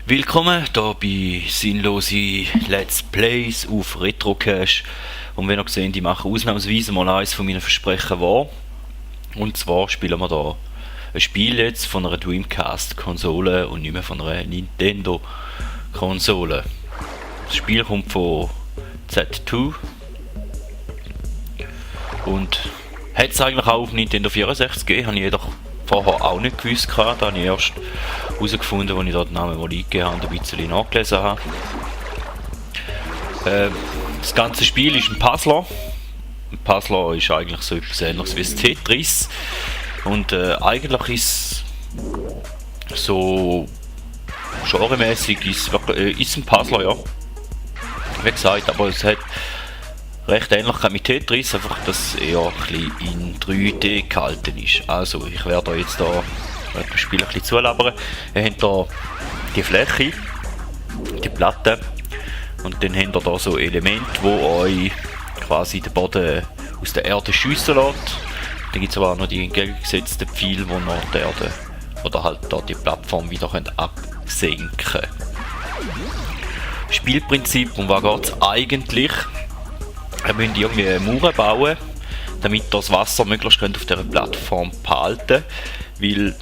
Willkommen hier bei Sinnlose Let's Plays auf Retrocache. Und wenn ihr seht, ich mache ausnahmsweise mal eines von meinen Versprechen wahr. Und zwar spielen wir hier ein Spiel jetzt von einer Dreamcast-Konsole und nicht mehr von einer Nintendo-Konsole. Das Spiel kommt von Z2 und hat es eigentlich auch auf Nintendo 64 gegeben, habe ich jedoch vorher auch nicht gewusst. Da habe ich erst herausgefunden, als ich dort den Namen mal eingegeben habe und ein bisschen nachgelesen habe. Das ganze Spiel ist ein Puzzler. Ein Puzzler ist eigentlich so etwas ähnliches wie das Tetris. Und eigentlich ist so genremäßig ist ein Puzzler, ja. Wie gesagt, aber es hat recht ähnlich mit Tetris, einfach dass er ein bisschen in 3D gehalten ist. Also ich werde jetzt da das Spiel ein bisschen zulabern. Ihr habt hier die Fläche, die Platte, und dann habt ihr da so Elemente, wo euch quasi den Boden aus der Erde schiessen lässt. Dann gibt es aber auch noch die entgegengesetzten Pfeile, die noch die Erde oder halt da die Plattform wieder absenken können. Spielprinzip, um was geht es eigentlich? Wir müssen irgendwie Mauern bauen, damit das Wasser möglichst auf dieser Plattform behalten, weil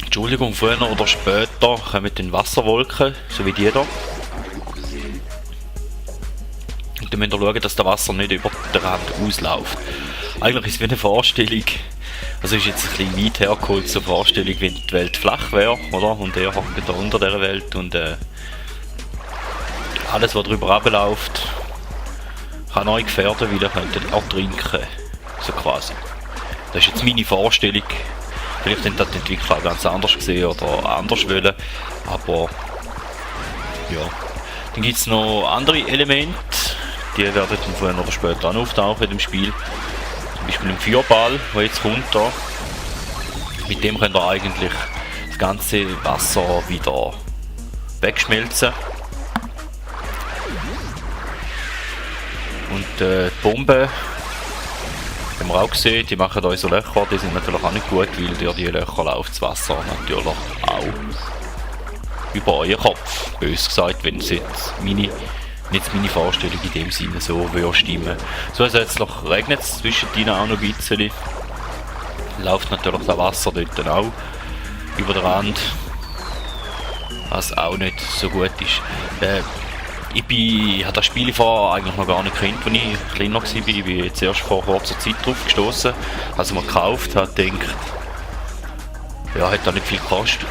Entschuldigung, früher oder später kommen dann Wasserwolken, so wie die hier. Und dann müsst ihr schauen, dass das Wasser nicht über den Rand ausläuft. Eigentlich ist es wie eine Vorstellung, also ist jetzt ein bisschen weit hergeholt, so eine Vorstellung, wenn die Welt flach wäre, oder? Und er hockt da unter dieser Welt und alles, was drüber runterläuft, kann euch gefährden, weil ihr könnt ertrinken, so quasi. Das ist jetzt meine Vorstellung. Vielleicht haben das die Entwickler auch ganz anders gesehen oder anders wollen, aber ja. Dann gibt es noch andere Elemente, die werden dann vorher oder später auch noch auftauchen in dem Spiel. Zum Beispiel ein Feuerball, der jetzt kommt da. Mit dem könnt ihr eigentlich das ganze Wasser wieder wegschmelzen. Und die Bomben haben wir auch gesehen, die machen da so Löcher, die sind natürlich auch nicht gut, weil durch die Löcher läuft das Wasser natürlich auch über euren Kopf, bös gesagt, wenn es jetzt meine Vorstellung in dem Sinne so würde stimmen. Zusätzlich regnet es zwischendrin auch noch ein bisschen, läuft natürlich das Wasser dort dann auch über den Rand, was auch nicht so gut ist. Ich habe das Spiel vorher eigentlich noch gar nicht gekannt, als ich kleiner war. Ich bin jetzt erst vor kurzer Zeit drauf gestoßen, als ich mir gekauft habe, gedacht, ja, hat da nicht viel gekostet.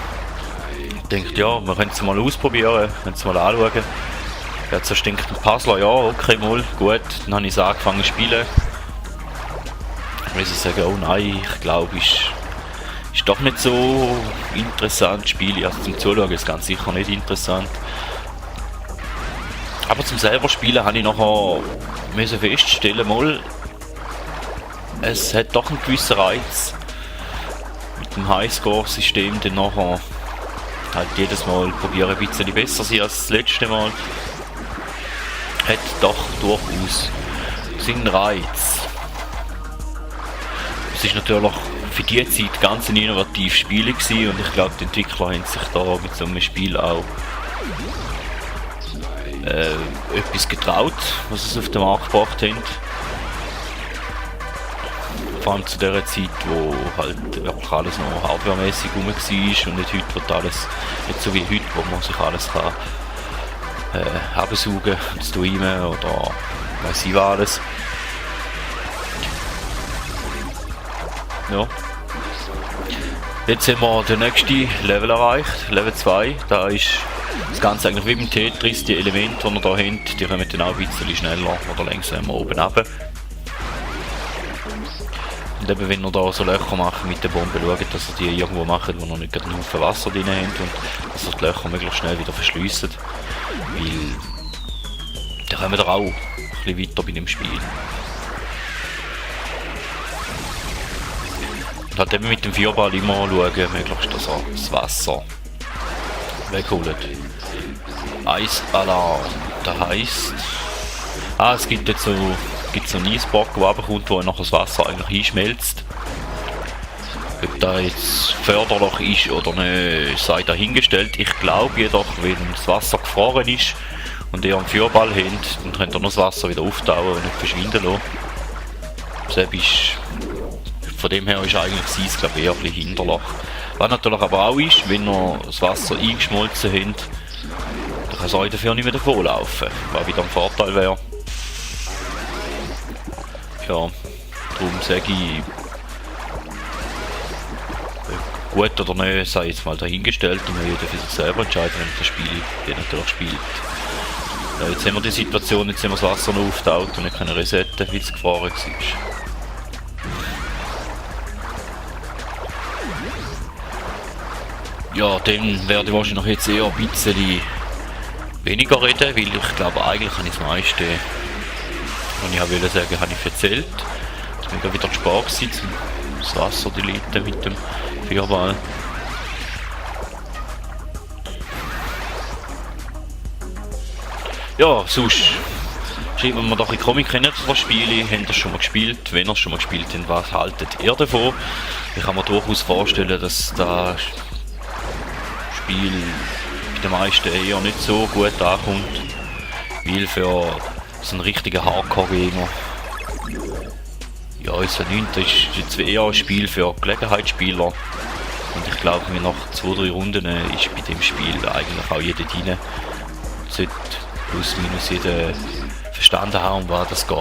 Ich dachte, ja, wir können es mal ausprobieren, können es mal anschauen. Ja, zuerst denkt ein Puzzler, ja, okay, mal, gut. Dann habe ich es angefangen zu spielen. Dann muss ich sagen, oh nein, ich glaube, ist doch nicht so interessant das Spiel. Also zum Zuschauen ist ganz sicher nicht interessant. Aber zum selber Spielen habe ich nachher feststellen, mal, es hat doch einen gewissen Reiz. Mit dem Highscore-System dann nachher halt jedes Mal probieren, ein bisschen besser sein als das letzte Mal. Hat doch durchaus seinen Reiz. Es ist natürlich für die Zeit ganz ein innovatives Spiel gewesen und ich glaube, die Entwickler haben sich da mit so einem Spiel auch etwas getraut, was sie auf den Markt gebracht haben. Vor allem zu der Zeit, wo halt wirklich alles noch hardwaremäßig rum war und nicht heute wird alles, nicht so wie heute, wo man sich alles kann absaugen, streamen oder weiss ich was alles. Ja. Jetzt haben wir den nächsten Level erreicht, Level 2. Da ist das Ganze eigentlich wie beim Tetris, die Elemente, die ihr da habt, die kommen dann auch ein bisschen schneller oder langsamer oben runter. Und eben, wenn ihr da so Löcher macht mit der Bombe, schaut, dass ihr die irgendwo macht, wo noch nicht einen Haufen Wasser drin habt und dass ihr die Löcher möglichst schnell wieder verschliessen. Weil da kommen wir auch ein bisschen weiter bei dem Spiel. Und halt eben mit dem Feuerball immer schauen, möglichst, dass er das Wasser wegholt. Eisalarm, das heisst, es gibt jetzt so einen Eisblock, der runterkommt, wo nachher das Wasser eigentlich einschmelzt. Ob das jetzt förderlich ist oder nicht, sei dahingestellt. Ich glaube jedoch, wenn das Wasser gefroren ist und ihr einen Führball habt, dann könnt ihr noch das Wasser wieder auftauen und nicht verschwinden lassen. Deshalb ist, von dem her ist eigentlich das Eis, glaube ich, eher ein bisschen hinterlich. Was natürlich aber auch ist, wenn ihr das Wasser eingeschmolzen habt, dann kann es euch dafür nicht mehr davonlaufen, was wieder ein Vorteil wäre. Ja, darum sage ich, gut oder nicht, sei jetzt mal dahingestellt und jeder für sich selber entscheiden, wenn das Spiel natürlich spielt. Ja, jetzt haben wir die Situation, jetzt haben wir das Wasser noch aufgetaut und nicht können resetten, weil es gefroren war. Ja, dann werde ich wahrscheinlich jetzt eher ein bisschen weniger reden, weil ich glaube eigentlich habe ich das meiste, was ich wollte sagen, habe ich erzählt. Es war wieder Spaß gewesen, das Wasser deleten mit dem Führball. Ja, sonst schreibt mir doch in Comic, kennt ihr das Spiel, habt ihr das schon mal gespielt? Wenn ihr es schon mal gespielt habt, was haltet ihr davon? Ich kann mir durchaus vorstellen, dass das Spiel bei den meisten eher nicht so gut ankommt, weil für so einen richtigen Hardcore-Gamer, ja, unser 9. ist jetzt eher ein Spiel für Gelegenheitsspieler und ich glaube, nach 2-3 Runden ist bei dem Spiel eigentlich auch jeder drin. Sollte plus minus jeder verstanden haben, um was das geht.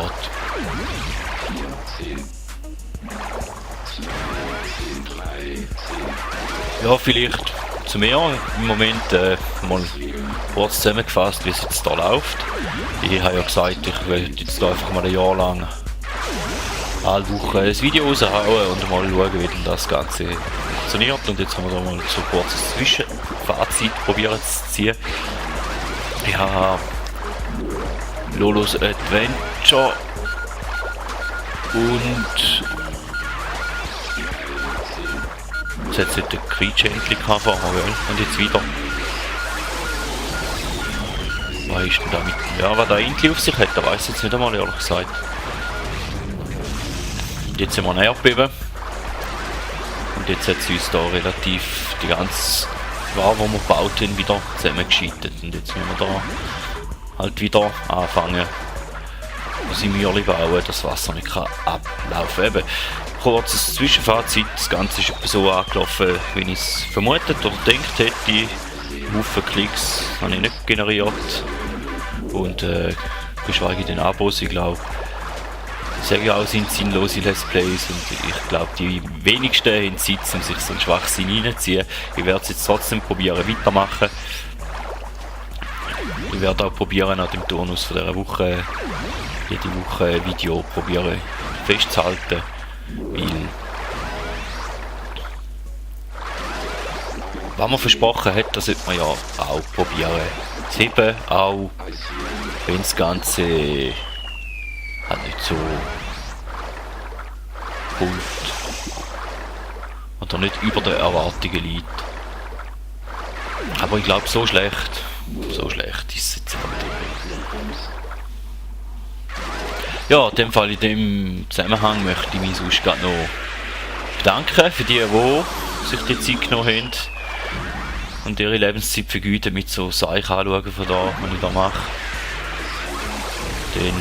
Ja, vielleicht zu mir im Moment mal kurz zusammengefasst, wie es jetzt da läuft. Ich habe ja gesagt, ich will jetzt da einfach mal ein Jahr lang alle Woche ein Video raushauen und mal schauen, wie denn das Ganze funktioniert. Und jetzt haben wir da mal so ein kurzes Zwischenfazit probieren zu ziehen. Ich habe Lolos Adventure und jetzt hat der Creature endlich vorher, und jetzt wieder. Was ist denn damit? Ja, was der endlich auf sich hat, da weiß ich jetzt nicht einmal, ehrlich gesagt. Jetzt sind wir ein Erdbeben. Und jetzt hat es uns da relativ die ganze Ware, die wir gebaut haben, wieder zusammengeschüttet. Und jetzt müssen wir da halt wieder anfangen, unsere Mürli bauen, dass das Wasser nicht ablaufen kann. Eben, kurzes Zwischenfazit, das Ganze ist etwa so angelaufen, wie ich es vermutet oder gedacht hätte. Haufen Klicks habe ich nicht generiert und geschweige denn Abos, ich glaube. Ich sage ja auch, sind sinnlose Let's Plays und ich glaube, die wenigsten haben Zeit, um sich so einen Schwachsinn reinzuziehen. Ich werde es jetzt trotzdem probieren weitermachen. Ich werde auch probieren, an dem Turnus von dieser Woche, jede Woche ein Video probieren festzuhalten, weil was man versprochen hat, das sollte man ja auch probieren zu heben, auch wenn das Ganze halt nicht so kommt oder nicht über den Erwartungen liegt. Aber ich glaube, so schlecht ist es jetzt aber nicht. Ja, in dem Fall, in dem Zusammenhang möchte ich mich sonst gerade noch bedanken für die sich die Zeit genommen haben und ihre Lebenszeit vergeuden mit so Sachen anschauen von da, was ich da mache. Denn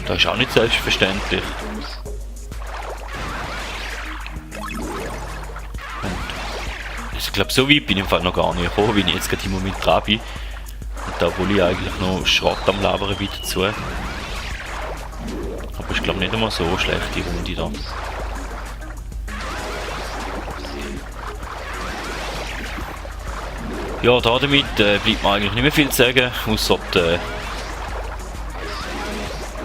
das ist auch nicht selbstverständlich. Und ich glaube, so weit bin ich im Fall noch gar nicht gekommen, wie ich jetzt gerade im Moment dran bin. Und da obwohl ich eigentlich noch Schrott am Labern bin dazu. Aber ich glaube nicht einmal so schlecht, die Runde da. Ja, damit bleibt mir eigentlich nicht mehr viel zu sagen, außer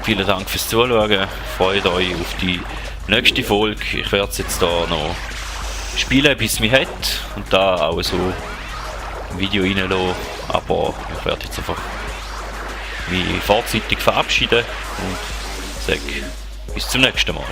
vielen Dank fürs Zuschauen. Freut euch auf die nächste Folge. Ich werde es jetzt da noch spielen, bis es mich hat und da auch so ein Video reinlassen. Aber ich werde jetzt einfach mich vorzeitig verabschieden und sage bis zum nächsten Mal.